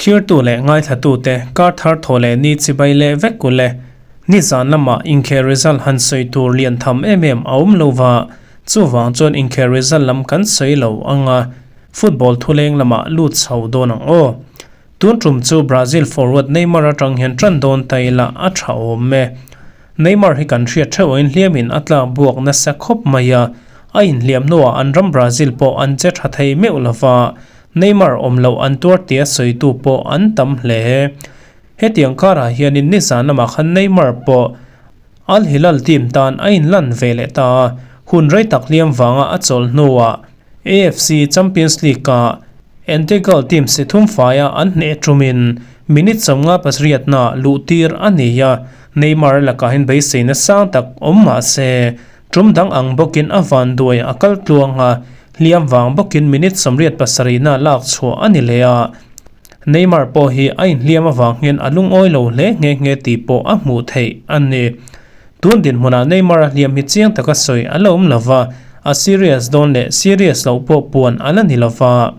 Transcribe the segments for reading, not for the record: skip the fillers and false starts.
Thlirtu leh ngaithlatute kar thar thaw leh ni chibai leh vek u le. Nizan lamah inkhel result han sawi tur lian tham em em a awm lo va, chuvang chuan inkhel result lam kan sawi lo ang a, football thuleng lamah lut chho dawn ang aw. Tun tum chu Brazil forward Neymar atang hian tan dawn ta ila a tha awm e. Neymar hi kan hriat theuh angin hliamin a tlak buak nasa khawp mai a, a inhliam hnuah an ram Brazil pawh an che tha thei meuh lo va, Neymar awm loh an tuar tia sawitu pawh an tam hle. Hetiang karah hianin nizan lamah khan Neymar pawh Al Hilal team tan a inlan ve leh ta a, hun rei tak hliam vanga a chawlh hnuah AFC Champions League-ah Entegal team si thum faia an hneh tumin minute 50 pariatna luhtir a ni a, Neymar lakahin beiseina sang tak awm mah se tum dang ang bawkin a vanduai a kal tluang a, hliam vang bawkin minute 87na lak chhuah a ni leh a. Neymar pawh hi a inhliam avang hian a lungawi lo hle nghe nghe tih pawh a hmuh theih a ni. Tun dinhmunah Neymar a hliam hi chiang taka sawi a la awm lo va, a serious dawn leh serious loh pawh puan a la ni lo va.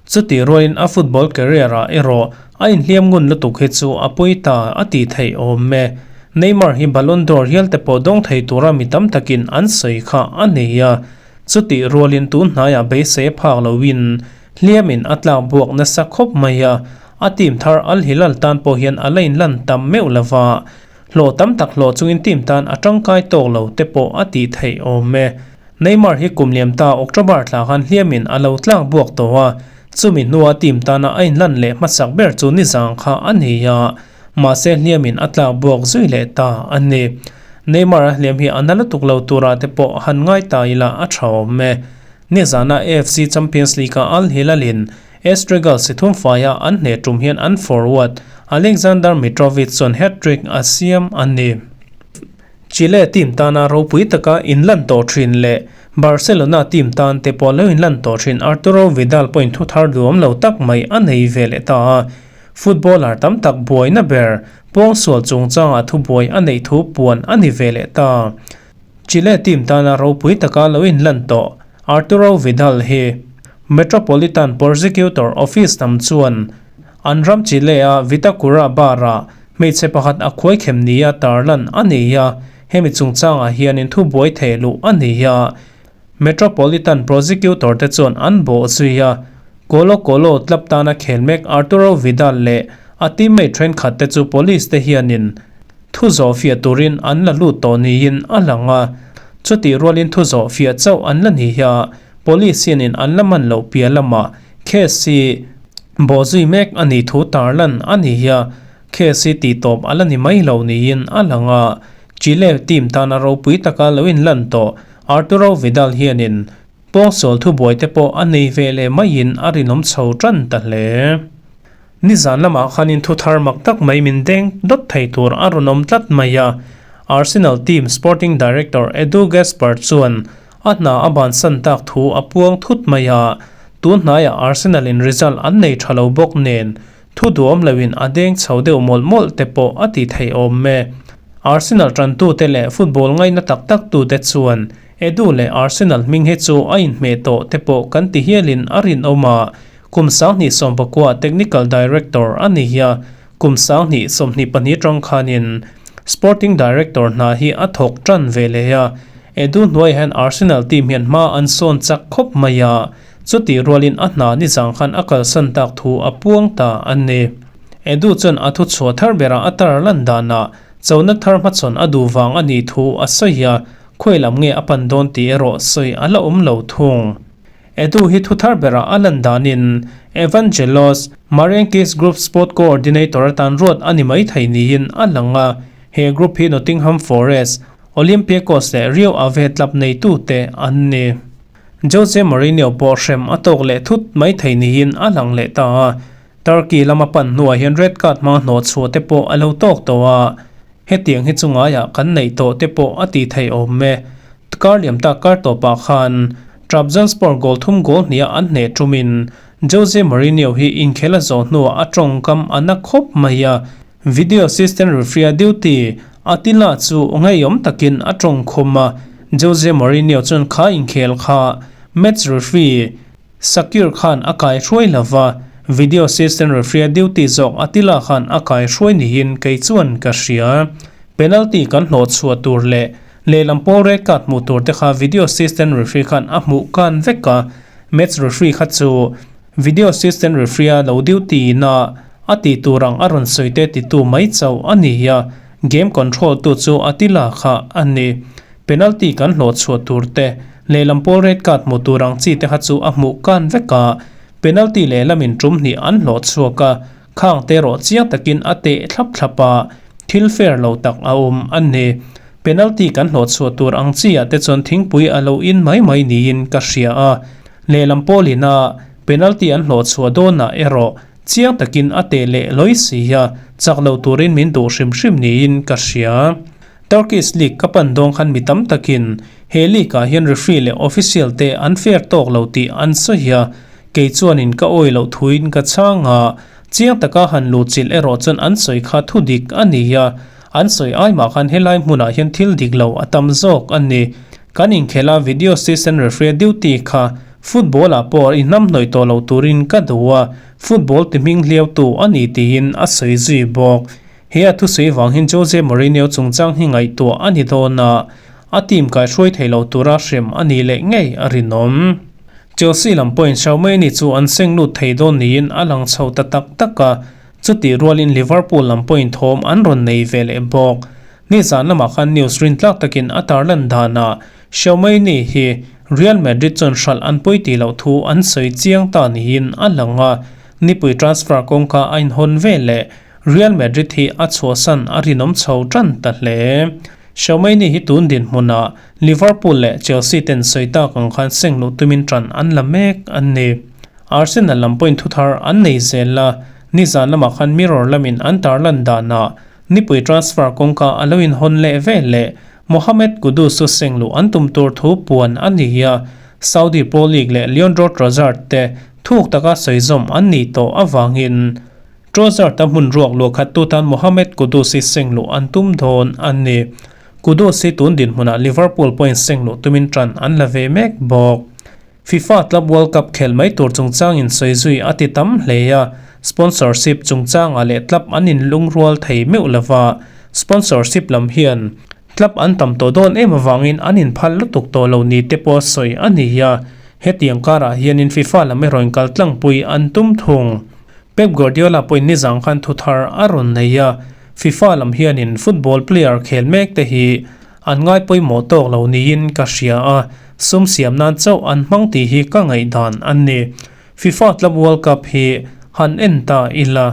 Chutih rualin a football career ah erawh a inhliam ngun lutuk hi chu a pawi ta a tih theih awm e. Neymar hi Ballon d'Or hial te pawh dawng thei tura mi tam takin an sawi kha a nei a. Chutih rualin tun hnaiah beisei a phak loin hliamin a tlak buak nasa khawp mai a, a team thar Al Hilal tan pawh hian a la inlan tam meuh lo va. Hlawh tam tak hlawh chungin team tan a tangkai tawk lo te pawh a tih theih awm e. Neymar hi kum liam ta October thla khan hliamin a lo tlak buak tawh a, chumi hnua team tana a inlan leh hmasak ber chu nizang kha a ni a, mahse hliamin a tlak buak zui leh ta a ni. Neymar a hliam hi a na lutuk lo tura te pawh han ngai ta ila a tha awm e. Nizana AFC Champions League-a Al Hilal-in Esregal si thum faia an hneh tum hian an forward Aleksandar Mitrovic chuan hat-trick a siam a ni. Chile team tana ropui taka inlan tawh thin leh Barcelona team tan te pawh lo inlan tawh thin Arturo Vidal pawhin thu thar duhawm lo tak mai a nei ve leh ta a. Footballer tam tak buaina ber pawngsual chungchangah thubuai a neih thu puan a ni ve leh ta. Chile team tana ropui taka lo inlan tawh Arturo Vidal hi Metropolitan Prosecutor Office lam chuan an ram Chile-a Vitacura bar-ah hmeichhe pakhat a khuaikhem nia tarlan a ni a, hemi chungchangah hianin thubuai theh luh a ni a. Metropolitan Prosecutor te chuan an bawh zui a, Colo Colo club tana khel mek Arturo Vidal leh a teammate thenkhat te chu police te hianin Thu zawh fiah turin an la lut tawh niin a lang a, chutih rualin thu zawh fiah chauh an la ni a, Police hianin an la man loh piah lamah case hi bawhzui mek a nih thu tarlan a ni a, case hi tihtawp a la ni mai lo niin a lang a, Chile team tana ropui taka lo inlan tawh Arturo Vidal hianin pawngsual thubuai te pawh a nei ve leh maiin a rinawm chho tan ta hle. Nizan lamah khanin thu thar mak tak mai min deng dawt thei tur a rawn awm tlat mai a, Arsenal team sporting director Edu Gaspar chuan a hna a bansan tak thu a puang thut mai a, tun hnaiah Arsenal in result an nei tha lo bawk nen thu duhawm loin a deng chho deuh mawlh mawlh te pawh a ti thei awm e. Arsenal tantute leh football ngaihna tak tak tute chuan Edu leh Arsenal hming hi chu a inhmeh tawh te pawh kan ti hialin a rinawm a, Kum 2019 Technical Director a ni a, kum 2022 tang khanin Sporting Director hna hi a thawk tan ve leh a. Edu hnuai hian Arsenal team hian hma an sawn chak khawp mai a, chutih rualin a hna nizang khan a kalsan tak thu a puang ta a ni. Edu chuan a thuchhuah thar berah a tar lan danah chona thar hmachhawn a duh vang a nih thu a sawi a, khawi lam nge a pan dawn tih erawh sawi a la awm lo thung. Edu hi thu thar berah a lan danin Evangelos Mariankis Group Sport Coordinator atan ruat a ni mai thei niin a lang a, he group hi Nottingham Forest, Olympiacos leh Rio Ave club neitute an ni. Jose Mourinho pawh hrem a tawk leh thut mai thei niin a lang leh ta a, Turkey lama pan hnuah hian red card hmanga hnawh chhuah te pawh a lo tawk tawh a, hetiang hi chu ngaiah kan neih tawh te pawh a tih theih awm e. Kar liam tak kar tawpah khan Trabzonspor goal thum goal hniah an hneh tumin Jose Mourinho hi inkhel a zawh hnuah a tawngkam a na khawp mai a, video assistant referee a duty Atilla chu ngeiawm takin a tawng khum a, Jose Mourinho chuan kha inkhel kha match referee Sakir khan a kai hruai lo va, Video assistant referee a duty zawk Attila khan a kai hruai niin kei chuan ka hria. Penalty kan hlawh chhuah tur leh lehlam pawl red card hmuh tur te kha video assistant referee khan a hmuh kan vek a, match referee kha chu video assistant referee a lo duty na a tih tur ang a rawn sawi te titu mai chauh a ni a, game control tu chu Attila kha a ni. Penalty kan hlawh chhuah tur te, lehlam pawl red card hmuh tur ang chi te kha chu a hmuh kan vek a, penalty lehlamin tum hnih an hlawh chhuak a, khang te erawh chiang takin a teh thlap thlap a, thil fair lo tak a awm a ni. Penalty kan hlawh chhuah tur ang chi ah te chuan thingpui a lo in mai mai niin ka hria a, lehlam pawlin a penalty an hlawh chhuah dawnah erawh chiang takin a teh leh lawi si a, chak lo turin min duh hrim hrim niin ka hria. Turkish League ka pan dawng khan mi tam takin he league ah hian referee leh official te an fair tawk lo tih an sawi a, kei chuanin ka awi loh thuin ka chhang a, chiang taka han luh chilh erawh chuan an sawi kha thu dik a ni a, an sawi ai mah khan helai hmunah hian thil dik lo a tam zawk a ni. Kan inkhel a video assistant referee duty kha football ah pawh i hnamhnawih tawh lo turin ka duh a, football ti hming hliau tu a ni tiin a sawi zui bawk. He a thusawi vang hian Jose Mourinho chungchang hi ngaihtuah a ni dawn a, a team kaihruai thei lo tura hrem a nih leh ngei a rinawm. Chelsea lam pawhin Xiaomei-ni chu an seng lut thei dawn niin a lang chho ta tak tak a, chutih rualin Liverpool lam pawhin thawm an rawn nei ve leh bawk. Nizan lamah khan news rintlak takin a tarlan danah Xiaomei-ni hi Real Madrid chuan hralh an pawi tih loh thu an sawi chiang ta niin a lang a, nipui transfer kawngka a inhawn ve leh Real Madrid hi a chhuahsan a rinawm chho tan ta hle. Xiaomei-ni hi tun dinhmunah Liverpool leh Chelsea ten sawi tak ang khan seng luh tumin tan an la mek a ni. Arsenal lam pawhin thuthar an nei zel a, nizan lamah khan Mirror lamin an tarlan danah nipui transfer kawngka a lo inhawn leh vel leh Mohamed Kudus chu seng luh an tum tur thu puan a ni a, Saudi Pro League leh Leandro Trossard te thuk taka sawizawm an nih tawh avangin Trossard-a hmun ruak luah khat tu tan Mohamed Kudus hi seng luh an tum dawn a ni. Kudus hi tun dinhmunah Liverpool pawhin seng luh tumin tan an la ve mek bawk. FIFA Club World Cup khel mai tur chungchangin sawi zui a ti tam hle a, sponsorship chungchangah leh club an inlungrual thei meuh lova, sponsorship lam hian club an tam tawh dawn em avangin an inphal lutuk tawh lo ni te pawh sawi a ni a, hetiang karah hianin FIFA lam erawh inkal tlangpui an tum thung. Pep Guardiola pawhin nizang khan thu thar a rawn nei a, FIFA lam hianin football player khel mek te hi an ngai pawimawh tawk lo niin ka hria a, sum siam nan chauh an hmang tih hi ka ngaihdan an ni. FIFA Club World Cup hi han en ta ila,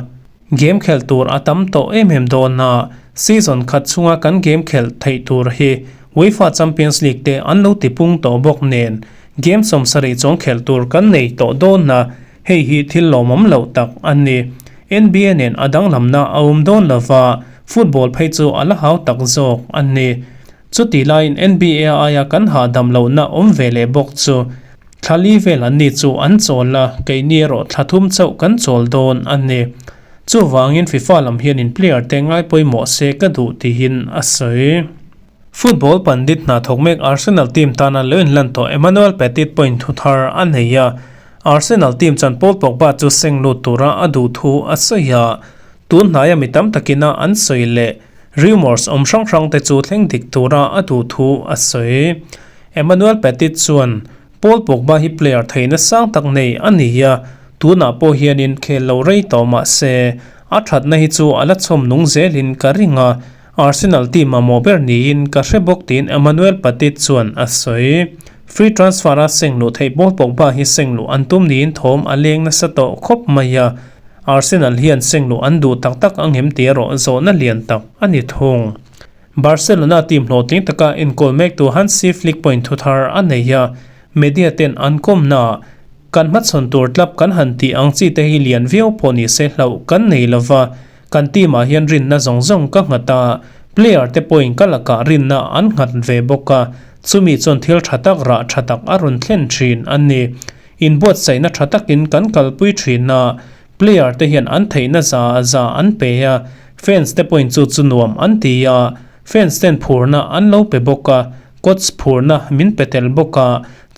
game khelh tur a tam tawh em em dawn a, season khat chhunga kan game khelh theih tur hi UEFA Champions League te an lo tipung tawh bawk nen, game 70 chuang khelh tur kan nei tawh dawn a, Hei hi thil lawmawm loh tak a ni. NBA nen a danglamna a awm dawn lova, football phei chu a la hau tak zawk a ni. Chutih laiin NBA aia kan hahdam lohna awm ve leh bawk chu thla li vel an ni chu an chawl a, keini erawh thla thum chauh kan chawl dawn a ni. Chuvangin FIFA lam hianin player te ngai pawimawh se ka duh tiin a sawi. Football pandit hna thawk mek Arsenal team tana lo inlan tawh Emmanuel Petit pawhin thu thar a nei a, Arsenal team chuan Paul Pogba chu seng lut tura a duh thu a sawi a, tun hnaia mi tam takina an sawi leh rumours awm hrang hrang te chu thleng dik tura a duh thu a sawi. Emmanuel Petit chuan Paul Pogba hi player theihna sang tak nei a ni a, tunah pawh hianin khel lo rei tawh mah se a thatna hi chu a la chhawm nung zelin ka ring a, Arsenal team mamawh ber niin ka hre bawk tiin Emmanuel Petit chuan a sawi. Free transfer a seng luh theih Paul Pogba hi seng luh an tum niin thawm a leng nasa tawh khawp mai a, Arsenal hian seng luh an duh tak tak ang em tih erawh zawhna lian tak a ni thung. Barcelona team hlawhtling taka enkawl mektu Hansi Flick pawhin thu thar a nei a, media ten an kawmnaah kan hmachhawn tur tlap kan han tih ang chi te hi lian viau pawh ni se hlauh kan nei lova, Kan team ah hian rinna zawng zawng ka nghat a, player te pawhin ka lakah rinna an nghat ve bawk a, chumi chuan thil tha tak rah tha tak a rawn thlen thin a ni. Inbuatsaihna tha takin kan kalpui thin a, player te hian an theihna za za an pe a, fans te pawhin chu chu nuam an ti a, fans ten phurna an lo pe bawk a, coach phurna min pe tel bawk a,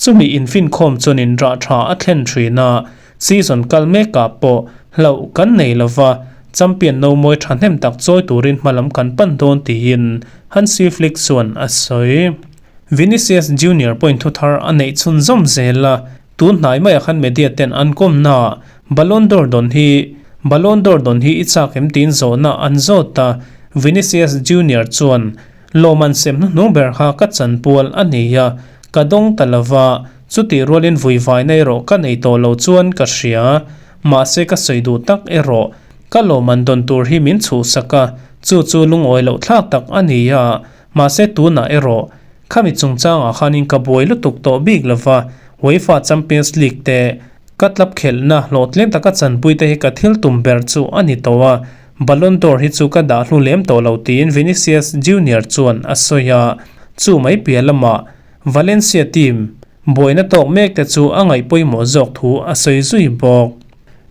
chumi infinkhawm chuanin rah tha a thlen thin a. Season kal mekah pawh hlauh kan nei lova, champion no mawi thahnem tak chawi turin hmalam kan pan dawn tiin Hansi Flick chuan a sawi. Vinicius Junior pawhin thu thar a neih chhunzawm zel a, tun hnai maiah khan media ten an kawmna Ballon d'Or dawn hi Ballon d'Or dawn hi i chak em tiin zawhna an zawt a, Vinicius Junior chuan Lawm an sem hnuhnung ber kha ka chanpual a ni a, ka dawng ta lova, chutih rualin vuivaina erawh ka nei tawh lo chuan ka hria. Mahse ka sawi duh tak erawh ka lawm an dawn tur hi min chhuhsak a, chu chu lungawi loh thlak tak a ni a, mahse tunah erawh khami chungchangah khanin ka buai lutuk tawh bik lova, UEFA Champions League te ka club khelhna hlawhtling taka chanpui te hi ka thil tum ber chu a ni tawh a, Ballon d'Or hi chu ka dah hlu lem tawh lo tiin Vinicius Junior chuan a sawi a, chu mai piah lamah Valencia team buaina tawk mek te chu a ngaih pawimawh zawk thu a sawi zui bawk.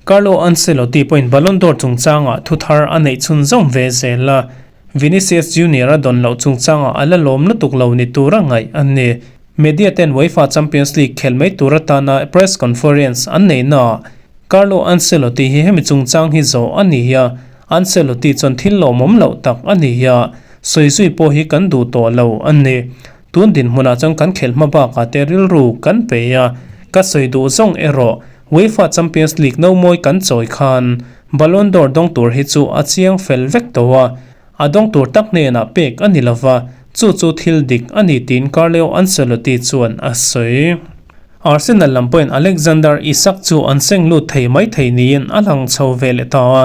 Carlo Ancelotti pawhin Ballon d'Or chungchangah thu thar a neih chhunzawm ve zel a, Vinicius Junior a dawn loh chungchangah a la lawm lutuk lo ni tura ngaih a ni. Media ten UEFA Champions League khel mai tur atana press conference an neihnaah Carlo Ancelotti hi hemi chungchang hi zawh a ni a, Ancelotti chuan thil lawmawm loh tak a ni a, sawi zui pawh hi kan duh tawh lo a ni. Tun dinhmunah chuan kan khelh hma bakah te rilru kan pe a, ka sawi duh zawng erawh UEFA Champions League no mawi kan chawi khan Ballon d'Or dawng tur hi chu a chiang fel vek tawh a, a dawng tur tak hnenah pek a ni lova, chu chu thil dik a ni tiin Carlo Ancelotti chuan a sawi. Arsenal lam pawhin Alexander Isak chu an seng lut thei mai thei niin a lang chho ve leh ta a,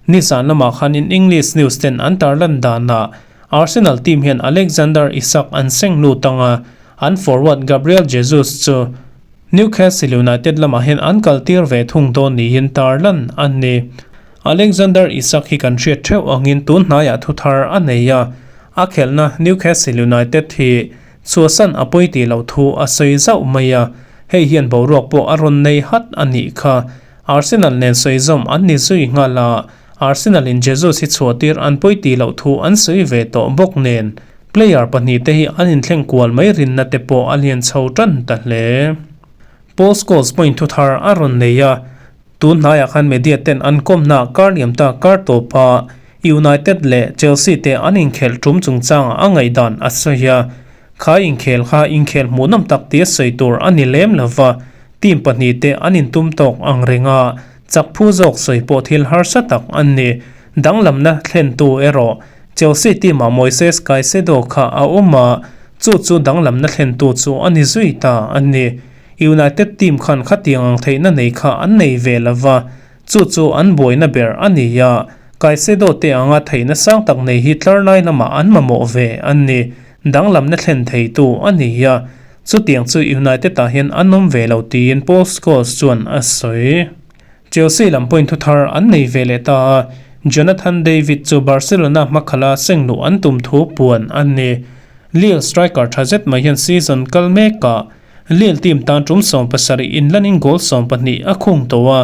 nizan lamah khanin English news ten an tarlan danah Arsenal team hian Alexander Isak an seng lut ang a, an forward Gabriel Jesus chu Newcastle United lamah hian an kaltir ve thung dawn niin tarlan a ni. Alexander Isak hi kan hriat theuh angin tun hnaiah thu thar a nei a, a khelhna Newcastle United hi Chhuahsan a pawi tih loh thu a sawi zauh mai a, hei hian boruak pawh a rawn nei hat a nih kha. Arsenal nen sawi zawm an ni zui nghal a, Arsenal in Jesus hi chhuahtir an pawi tih loh thu an sawi ve tawh bawk nen, player pahnihte hi an inthleng kual mai rinna te pawh a lian chho tan ta hle. Paul Scholes pawhin thu thar a rawn nei a, Tun hnaiah khan media ten an kawmna kar liam ta kar tawpa United leh Chelsea te an inkhelh tum chungchangah a ngaihdan a sawi a. Kha inkhel kha inkhel hmuhnawm tak tia sawi tur a ni lem lova, team pahnihte an intum tawk ang reng a, chak phu zawk sawi pawh thil harsa tak an ni. Danglamna thlentu erawh Chelsea team ah Moises Caicedo kha a awm a, chu chu danglamna thlentu chu a ni zui ta a ni. United team khan khatiang ang theihna nei kha an nei ve lo va, chu chu an buaina ber a ni a, Caicedo te anga theihna sang tak nei hi tlar lai lamah an mamawh ve a ni, danglamna thlen theitu a ni a, chutiang chu United ah hian an awm ve lo tiin Paul Scholes chuan a sawi. Chelsea lam pawhin thuthar an nei ve leh ta a, Jonathan David chu Barcelona hmakhala sengluh an tum thu puan a ni. Lille striker tha zet mai hian season kal mekah Lille team tan tum 70 inlanin goal 12 a khung tawh a,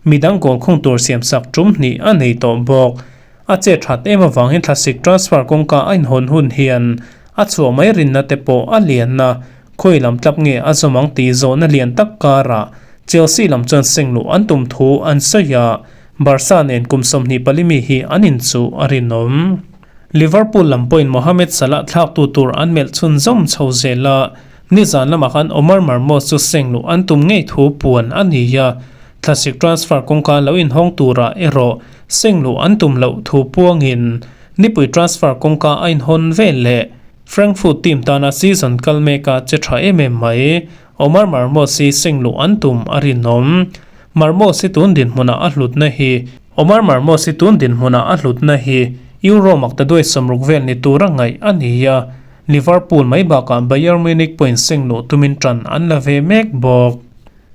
midang goal khung tur siamsak tum hnih a nei tawh bawk. A che that em avangin thlasik transfer kawngka a inhawn hun hian a chhuah mai rinna te pawh a lian a, khawi lam tlap nge a zawm ang tih zawhna lian tak karah Chelsea lam chuan sengluh an tum thu an sawi a, Barca nen kum 24 mi hi an inchuh a rinawm. Liverpool lam pawhin Mohamed Salah thlaktu tur an melh chhunzawm chho zel a, nizan lamah khan Omar Marmoush chu sengluh an tum ngei thu puan a ni a, thlasik transfer kawngka lo inhawng turah erawh sengluh an tum loh thu puangin nipui transfer kawngka a inhawn vel leh Frankfurt team tana season kal meka che tha em em mai Omar Marmoush hi sengluh an tum a rinawm. Marmoush hi tun dinhmunah a hlutna hi Omar Marmoush hi tun dinhmunah a hlutna hi Euro maktaduai 60 vel ni tura ngaih a ni a, Liverpool mai bakah Bayern Munich pawhin sengluh tumin tan an la ve mek bawk.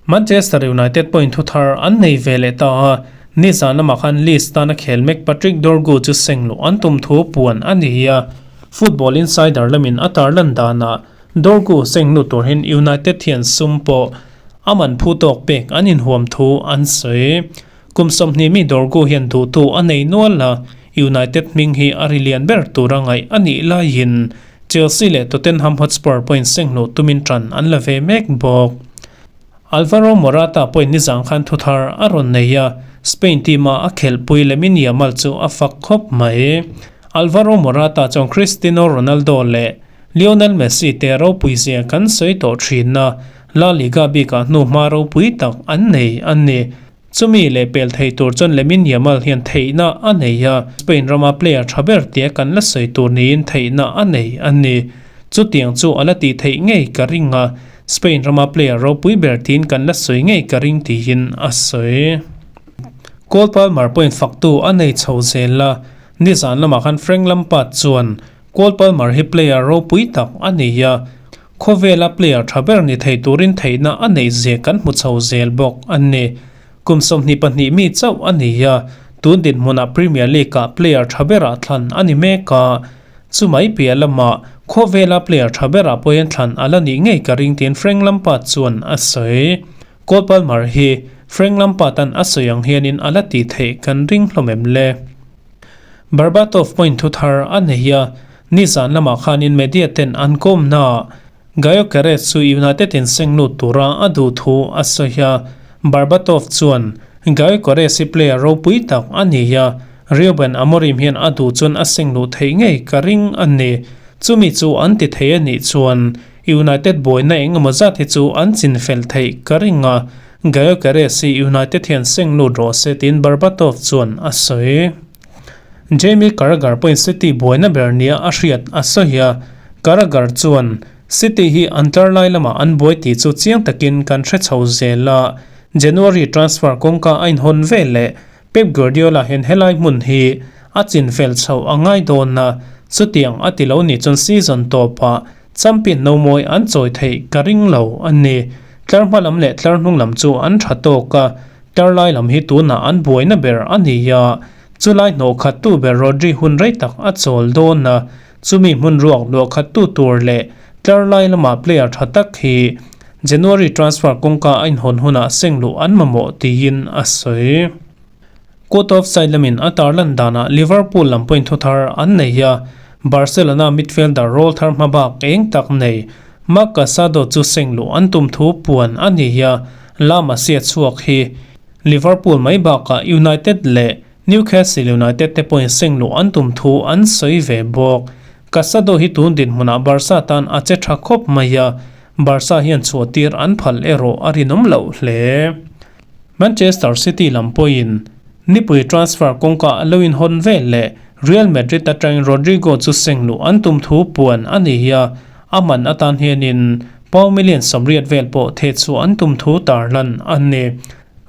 Manchester United pawhin thu thar an nei ve leh ta a, nizan lamah khan Leeds tana khel mek Patrick Dorgu chu sengluh an tum thu puan a ni a, Football Insider lamin a tarlan danah Dorgu sengluh tur hian United hian sum pawh a man phu tawk pek an inhuam thu an sawi. Kum 20 mi Dorgu hian duhtu a nei nual a, United hming hi a ri lian ber tura ngaih a nih laiin Chelsea leh Tottenham Hotspur pawhin sengluh tumin tan an la ve mek bawk. Alvaro Morata pawhin nizan khan thuthar a rawn nei a, Spain team-a a khelhpui Lamine Yamal chu a fak khawp mai. Alvaro Morata chuan Cristiano Ronaldo leh Lionel Messi te ropui zia kan sawi tawh thin a, La Liga bikah hnuhma ropui tak an nei a ni. Chumi leh pel thei tur chuan Lamine Yamal hian theihna a nei a, Spain rama player tha ber tia kan la sawi tur niin theihna a nei a ni. Chutiang chu a la tih theih ngei ka ring a, Spain rama player ropui ber tiin kan la sawi ngei ka ring tiin a sawi. Cole Palmer pawhin faktu a nei chho zel a, nizan lamah khan Frank Lampard chuan Cole Palmer hi player ropui tak a ni a, khawvela player tha ber ni thei turin theihna a neih zia kan hmu chho zel bawk a ni. Kum 22 mi chauh a ni a, tun dinhmunah Premier League-ah player tha berah thlan a ni mek a, chumai piah lamah khawvela player tha berah pawhin thlan a la nih ngei ka ring tiin Frank Lampard chuan a sawi. Cole Palmer hi Frank Lampard-a'n a sawi ang hianin a la tih theih kan ring hlawm em le? Berbatov point thu thar a nei a, nizan lamah khanin media ten an kawmnaah Gyokeres chu United in seng lut tura a duh thu a sawi a. Berbatov chuan, Gyokeres hi player ropui tak a ni a, Reuben Amorim hian a duh chuan a seng luh theih ngei ka ring a ni. Chumi chu an ti thei a nih chuan United buaina eng emaw zat hi chu an chinfel theih ka ring a, Gyokeres hi United hian seng lut rawh se tiin Berbatov chuan a sawi. Jamie Carragher pawhin City buaina ber nia a hriat a sawi a, Carragher chuan, City hi an tlar lai lamah an buai tih chu chiang takin kan hre chho zel a, January transfer kawngka a inhawn ve leh Pep Guardiola hian helai hmun hi a chinfel chhoh a ngai dawn a, chutiang a ti lo nih chuan season tawpah Champion no mawi an chawi theih ka ring lo a ni. Tlar hma lam leh tlar hnung lam chu an tha tawk a, tlar lai lam hi tunah an buaina ber a ni a. Chulai hnawh khattu ber Rodri hun rei tak a chawl dawn a, chumi hmun ruak luah khattu tur leh tlar lai lama player tha tak hi January transfer kawngka a inhawn hunah seng luh an mamawh tiin a sawi. Court of side lamin a tarlan danah Liverpool lam pawhin thuthar an nei a, Barcelona midfielder rawl thar hmabak eng tak nei Marc Casado chu seng luh an tum thu puan a ni a, La Masia chhuak hi Liverpool mai bakah United leh Newcastle United te pawhin seng luh an tum thu an sawi ve bawk. Casado hi tun dinhmunah Barca tan a che tha khawp mai a, Barca hian chhuahtir an phal erawh a rinawm loh hle. Manchester City lam pawhin nipui transfer kawngka a lo inhawn vel leh Real Madrid atangin Rodrygo chu seng luh an tum thu puan a ni a, a man atan hianin pound million 80 vel pawh thehchhuah an tum thu tarlan a ni.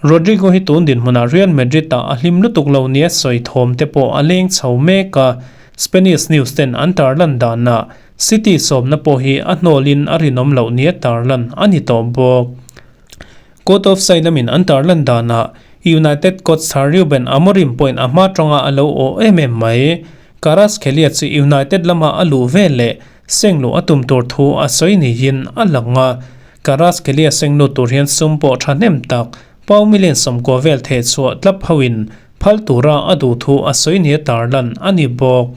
Rodrygo hi tun dinhmunah Real Madrid-ah a hlim lutuk lo nia sawi thawm te pawh a leng chho mek a, Spanish news ten an tarlan danah City sawmna pawh hi a hnawlin a rinawm loh nia tarlan a ni tawh bawk. Court of Side lamin an tarlan danah United coach Sir Ruben Amorim pawhin a hma tanga a lo awh em em mai. Kvaratskhelia chu United lama a luh ve leh seng luh a tum tur thu a sawi niin a lang a. Kvaratskhelia seng lut tur hian sum pawh thahnem tak pound million 90 vel thehchhuah tlap hoin phal tura a duh thu a sawi nia tarlan a ni bawk.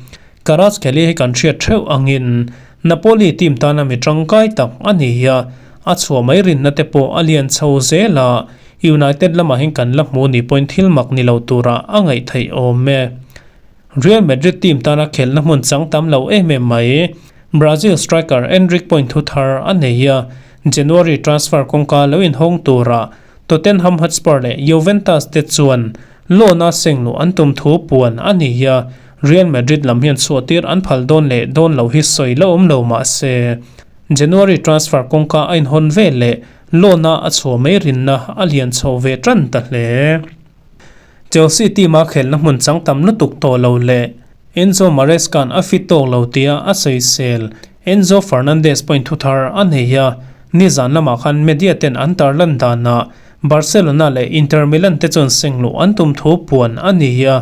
Kvaratskhelia hi kan hriat theuh angin Napoli team tana mi tangkai tak a ni a, a chhuah mai rinna te pawh a lian chho zel a, United lamah hian kan la hmu ni pawhin thil mak ni lo tura a ngaih theih awm e. Real Madrid team tana khelhna hmun chang tam lo em em mai. Brazil striker Endrick pawhin thu thar a nei a, January transfer kawngka lo inhawng tura Tottenham Hotspur leh Juventus te chuan loan-a seng luh an tum thu puan a ni a, Real Madrid lam hian chhuahtir an phal dawn leh dawn lo hi sawi la awm lo mah se, January transfer kawngka a inhawn ve leh loan-a a chhuah mai rinna a lian chho ve tan ta hle. Chelsea team-a khelhna hmun chang tam lutuk tawh lo leh Enzo Maresca-a'n a fit tawk lo tia a sawisel Enzo Fernandez pawhin thuthar a nei a, nizan lamah khan media ten an tarlan danah Barcelona leh Inter Milan te chuan seng luh an tum thu puan a ni a,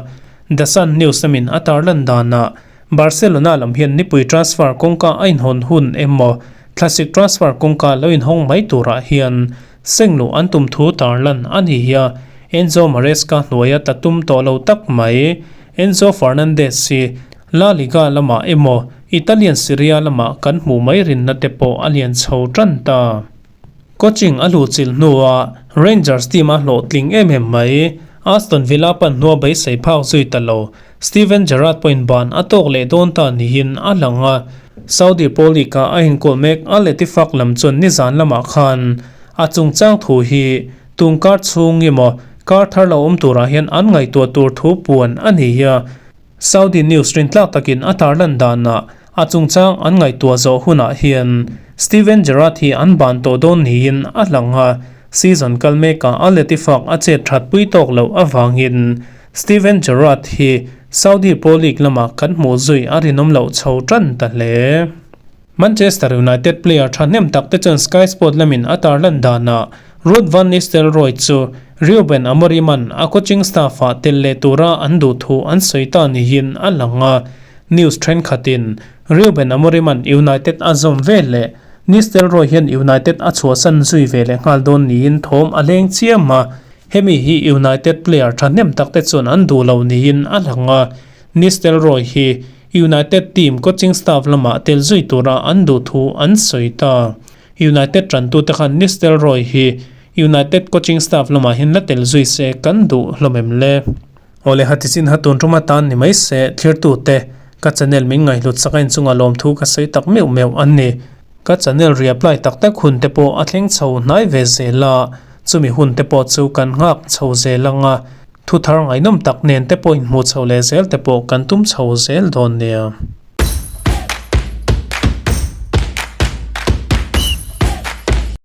The Sun News lamin a tarlan danah Barcelona lam hian nipui transfer kawngka a inhawn hun emaw thlasik transfer kawngka lo inhawng mai turah hian seng luh an tum thu tarlan a ni a, Enzo Maresca hnuaia ta tum tawh lo tak mai. Enzo Fernandez hi La Liga lamah emaw Italian Serie A lamah kan hmuh mai rinna te pawh a lian chho tan ta. Coaching a luhchilh hnuah Rangers team a hlawhtling em em mai. Aston Villa pan hnua beisei phak zui ta lo. Steven Gerrard pawhin ban a tawk leh dawn ta niin a lang a. Saudi Pro League-ah a inkawl mek Al Ettifaq lam chuan nizan lamah khan a chungchang thu hi tun kar chhung emaw kar thar lo awm turah hian an ngaihtuah tur thu puan a ni a. Saudi news rintlak takin a tarlan danah a chungchang an ngaihtuah zawh hunah hian Steven Gerrard hi an ban tawh dawn niin a lang a, season kal mekah Al Ettifaq a chet that pui tawk loh avangin Steven Gerrard hi Saudi Pro League lamah kan hmuh zui a rinawm loh chho tan ta hle. Manchester United player thahnem tak te chuan Sky Sport lamin a tarlan danah Ruud van Nistelrooy chu Ruben Amorim-a'n a coaching staff-ah tel leh tura an duh thu an sawi ta niin a lang a. News thenkhatin Ruben Amorim-a'n United a zawm ve leh Nistelrooy hian United a chhuahsan zui ve leh nghal dawn niin thawm a leng chiam a. Hemi hi United player thahnem tak te chuan an duh lo niin a lang a. Nistelrooy hi United team coaching staff lamah tel zui tura an duh thu an sawi ta. United tantute khan Nistelrooy hi United coaching staff lamah hian la tel zui se kan duh hlawm em le? Awle ha tichin ha tun tum atan ni mai se thlirtute ka channel min ngaihhlut sak a inchunga lawmthu ka sawi tak meuh meuh an ni. Ka channel reapply tak tak hun te pawh a thleng chho hnai ve zel a, chumi hun te pawh chu kan nghak chho zel ang a, Thu thar ngaihnawm tak nen te pawh inhmuh chho leh zel te pawh kan tum chho zel dawn nia.